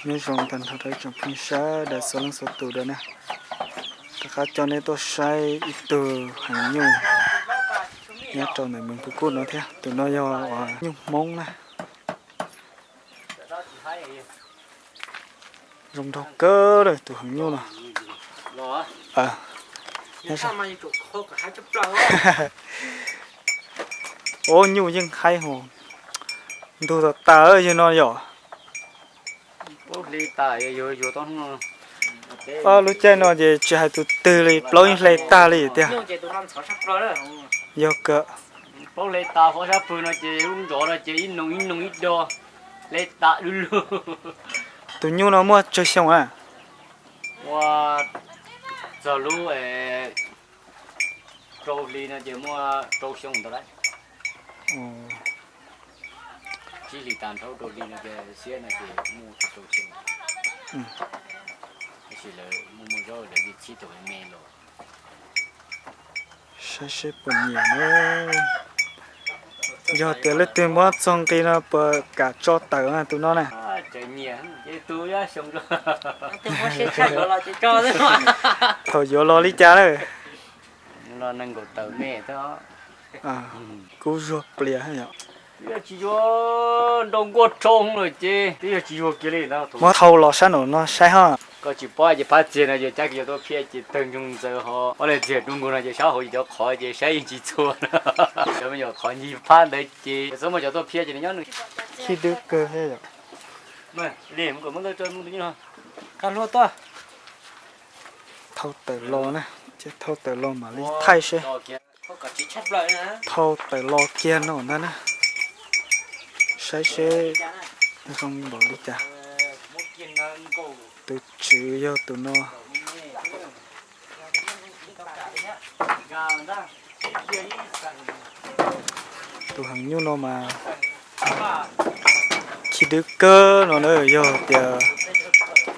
Nyob zoo tag nrho rau ib tsoom phooj ywg sawv daws txhua leej txhua tus dua na. Rov qab coj nej tuaj saib ib tug heev nyuj nyob rau ntawm Mees Phu Kuj no thiab. Tus no yog nyuj Hmoob na. Zoo nraug kawg lawm tus heev nyuj no. Ua nyuj yeej haib hos. Ntug tas tas yawg no yom. Lub caij no ces tsis hais tus twg li plaub yeej hle tag li tiag. Yog kawg. Tus nyuj no muaj tsawg xyoo a? Ua txog lub rau hli no ces muaj rau xyoo ntau lawm. Tsib hlis tas nrhau rau hli no ces siab no ces muaj rau xyoo. Tab sis lawv muaj muaj zaub lawv li txhib tau me los. Saib seb puas nyiam na. Yog tias leej twg muab txog nqi no puas kam tso tawm tus no na? Thaum yuav los li cas lawm? Kub zuag plias yom. Twb yog tsis yuav nrau nkuaj rau lawm ces twb yog tsis yuav kiag li. Muab thau los sab nraum no saib ho. Koj tsis paub ces phab txiag no ces cab kiag cov tuaj phiaj ces tawg ntsoog ntxaws ho. Ob leeg txiag dub nkaus no ces sab hauv ces cov qhov ces saib yeej tsis txhua. Cov me nyuam qhov ncig phab ntawd ces txhob muaj cov tuaj phiaj ces nws nyob nws. Khib dwb kawg thiab yom. Thau tawm los na, ces thau tawm los mam li thaij seb. Thau tawm los kiag no ntag na. Saib seb zoo npaum li cas. Tus tswv yog tus no. Tus heev nyuj no mas khib dwb kawg no na, yog tias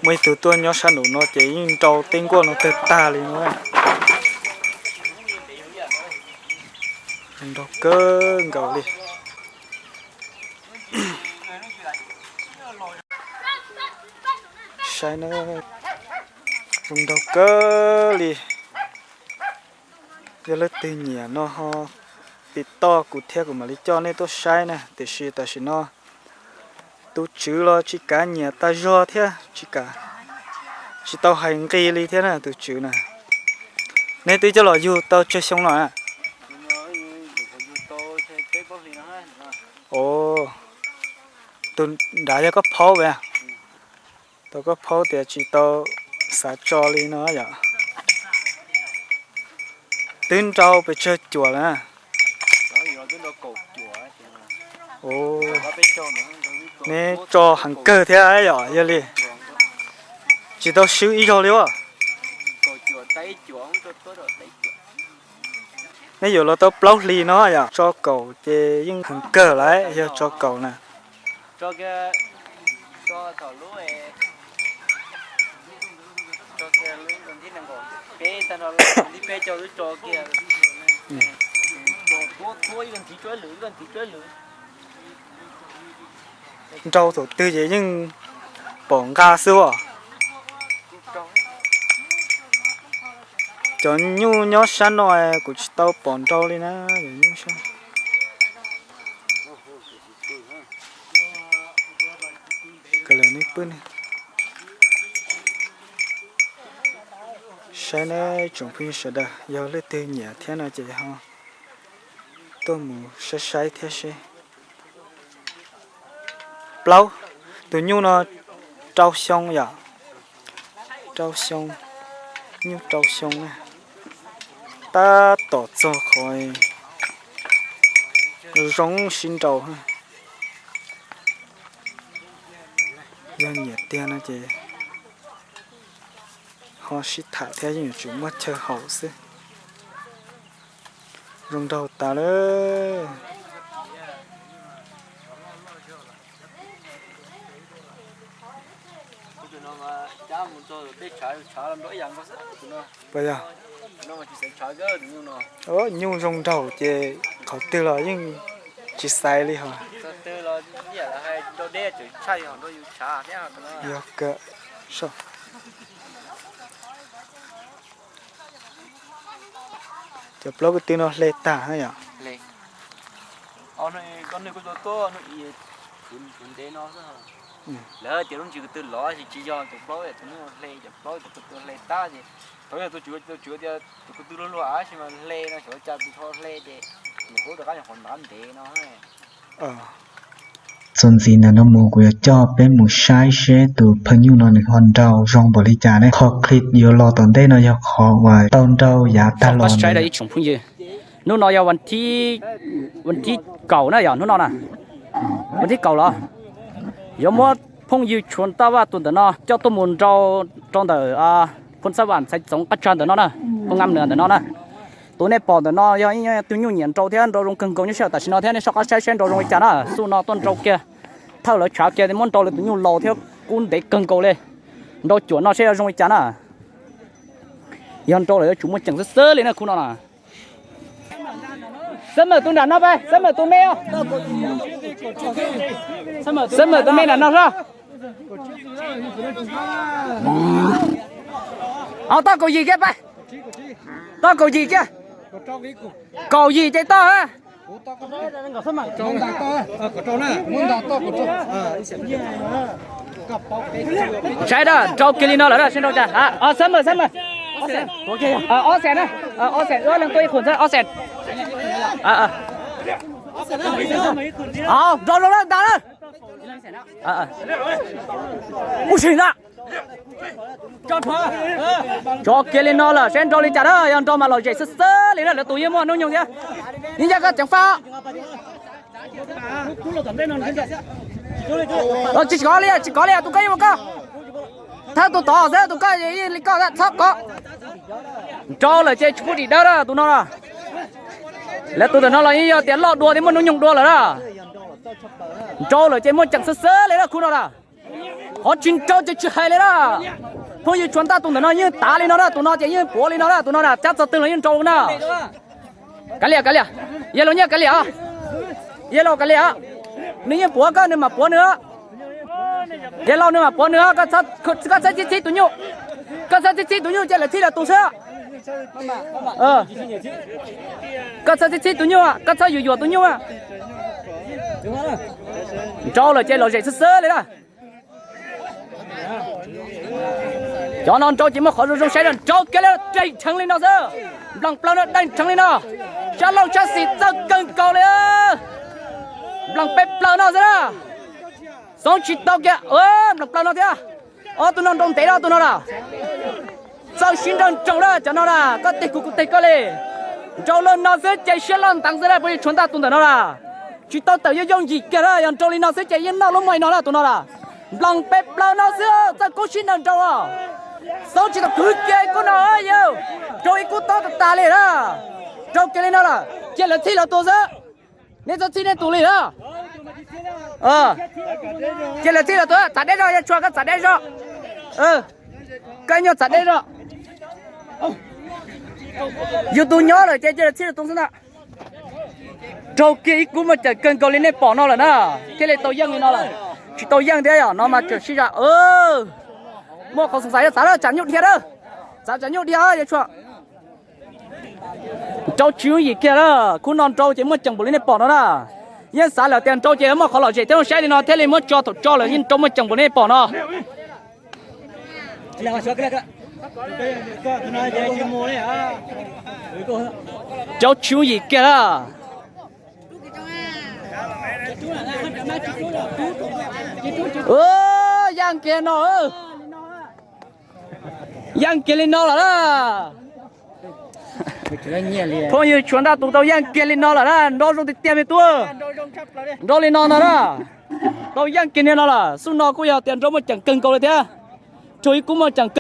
muaj ib tug tuaj nyob sab nraum no ces yeej nrau tej nkuaj no tawg tag li no. Zoo nraug kawg nkaus li. Saib na, zoo nraug kawg li. Yog leej twg nyiam no ho tiv toj kuv thiab kuv mam li coj nej tuaj saib na. Tiam sis tam sim no tus tswv los tsis kav nyiam tag zog thiab, tsis kav, tsis tau hais nqi li thiab na tus tswv na. Neb twb coj los yug tau tsawg xyoo no a? Tus nrad yog koj phaub a? Tau koj phaub tias tsis tau xav tso li no yom. Twb nrau pes tsawg cuam lawm? Neb tso heev kawg thiab yom, yog li tsis tau swb ib zaug li as. Neb yuav los tau plaub hlis no yom, tso kaum ces yeej heev kawg lawm, yog tso kaum na. Nrau thaum twg ces yeej pom nqa xwb as. Cov nyuj nyob sab no kuv tsis tau pom nrau li na. Saib nawb tsoom phooj ywg sawv daws, yog leej twg nyiam thiab no ces ho tuaj mus saib saib thiab seb. Plaub, tus nyuj no rau xyoo yom. Rau xyoo, nyuj rau xyoo na. Tab tom txog qhov zoo sib nrau. Yog nyiam tiag no ces ho sib tham thiab, yeej yuav tsum muaj chaw haum xwb. Zoo nraug tas lawm. Puas yog? Nyuj zoo nraug ces qhov twg los yeej tsis xaiv li hos. Rau deb tseem tshaj yog rau yus tshav thiab. Yog kawg. Cov plaub ko tw no hle tag na yom. Koj nws kuj tuaj tuaj no, ntev no xwb. Lawv tias lub ntsis ko tw lov tsis yog cov plaub tus hle, cov plaub tus ko tw hle tag ces thaum yog tus tswv tias tus ko tw luag luag tab sis mas hle no xyov cas tus ho hle ces nyuam qhuav rov qab nyuam qhuav nov ntev no. Txuas ntxiv ntawm no mus kuv yuav coj peb mus saib seb tus phaw nyuj no nws ho nrau zoo npaum li cas ne. Qhov clip yuav los tom ntej no yog qhov uas tau nrau yav tag los ntawd. Ib tsoom phooj ywg, hnub no yog vas thib kaum na, yog hnub no na, vas thib kaum los yuav muab phooj ywg Tshuas Ntaj Vaj tus ntawm no coj tuaj mus nrau rau ntawm Phoo Xab Vam Ntxhais Txoov qab tsag ntawm no na, Phoo Ngam Nws ntawm no na. Tus nej pom ntawm no yog ib tug nyuj nyiam nrau thiab nrau zoo kawg nkaus nyob sij hawm tam sim no thiab, nej soj qab saib seb nrau zoo li cas na. Xub no tuaj nrau kiag thawj lawv tshav kiag muab nrau lawv tus nyuj laus thiab kub ntev kawg nkaus li. Nrau cuam no seb yuav zoo li cas na. Yog nrau lawm yuav tsum muaj ceem xwb xwb li na khub no na. Xab Mawm tus nram no pab, Xab Mawm tus me os. Xab Mawm tus me nram no sab. Toj kaum yim kiag pab. Toj kaum yim kiag. Kaum yim ces toj. Saib da, nrau kiag li no lawm da, seb nrau cas. Xab Mawm, Xab Mawm. Ob xees na, ob xees, ob leeg tuaj ib qhum xwb, ob xees. Nrau zoo na, nta na. Ub sim na. Nrau kiag li no lawm, saib nrau li cas na, yog nrau mas lom zem xwb xwb li na, lawv tus yeej muaj hnub nyoog thiab. Yeej yog koj ceev faj. Tsis kov li, tsis kov li, tus koj yeej ua koj. Thawb tus tod xwb, tus koj yeej li koj, txhob kov. Nrau lawm ces tsis pub dim dawb na tus no na. Lawv tus ntawm no los yeej yog tias loj dua thiab muaj hnub nyoog dua lawm na. Nrau lawm ces muaj ceem xwb xwb li na khub no na. Qhov tsis nrau ces tsis hais li na. Phooj ywg Tshuas Ntaj tus ntawm no yeej tav li no na, tus no ces yeej puav li no na, tus no na cab txog twg los yeej nrau na. Kav liam, kav liam, yawg laus nyiaj kav liam, yawg laus kav liam. Nws yeej puav koj nws mam puav nws. Yawg laus nws mam puav nws, koj txhob txhib txhib tus nyuj. Koj txhob txhib txhib tus nyuj ces lawv txhib lawv tus xwb. Koj txhob txhib txhib tus nyuj, koj txhob yuam yuam tus nyuj. Nrau lawm ces lom zem xwb xwb li na. Cov no nrau ces muaj qhov zoo zoo saib na, nrau kiag li, deeg rheev li no xwb. Nplees plaws no deeg rheev li no. Sab laug sab xis txawj kawg nkaus li. Nplees peb plaws no xwb na. Xoob tsis tau kiag, nplees plaws no thiab. Ob tug no nrau ntev no tus no na. Txawj sib nrau nraug na cov no na, koj teg kuv kuv teg koj li. Nrau lawm no xwb ces siab loj nteev xwb na, phooj ywg Tshuas Ntaj tus ntawm no na. Tsis tau tawm yooj yooj yim kiag na, yog nrau li no xwb ces yeej noj lub mois no na tus no na. Nplees peb plaws no xwb, txawj kub sib nrau nraug os. Xoob tsis tau kwv kiag ib kub no yawg. Nrau ib kub tob tas tas li na. Nrau kiag li no lawm ces lawv txhij lawv tus xwb. Nej txhob txhij nej tus li na. Ces lawv txhij lawv tus, txav deb zog, yog Tshuas koj txav deb zog. Koj nyuag txav deb zog. Yus tus nyob lawm ces cia lawv txhij lawv tus xwb na. Raug kiag ib kub muaj ceem kawg nkaus li nej pom no lawm na, thiaj li tau yeej li no lawm. Tsis tau yeej thiab yom, no mas tseem sib zam. Muaj qhov xoom xaiv, txav lawm, tsam nyuj dhia lawm. Txav tsam nyuj dhia yog Tshuas. Nrau tsis yooj yim kiag na, khub no nrau ces muaj ceem npaum li nej pom no na. Yeej xav lawm tias nrau ces muaj qhov lom zem thiab, saib li no thiaj li muab tso thaum tso lawm yeej nrau muaj ceem npaum li nej pom no. Nrau tsis yooj yim kiag na. Yeej kiag no. Yeej kiag li no lawm na. Phooj ywg Tshuas Ntaj tus tau yeej kiag li no lawm na, nrau zoo tiag tiag me tub. Nrau li no no na, tau yeej kiag li no lawm. Xub no kuj yog tias nrau muaj ceem kawg nkaus li thiab. Raug ib kub muaj ceem kawg.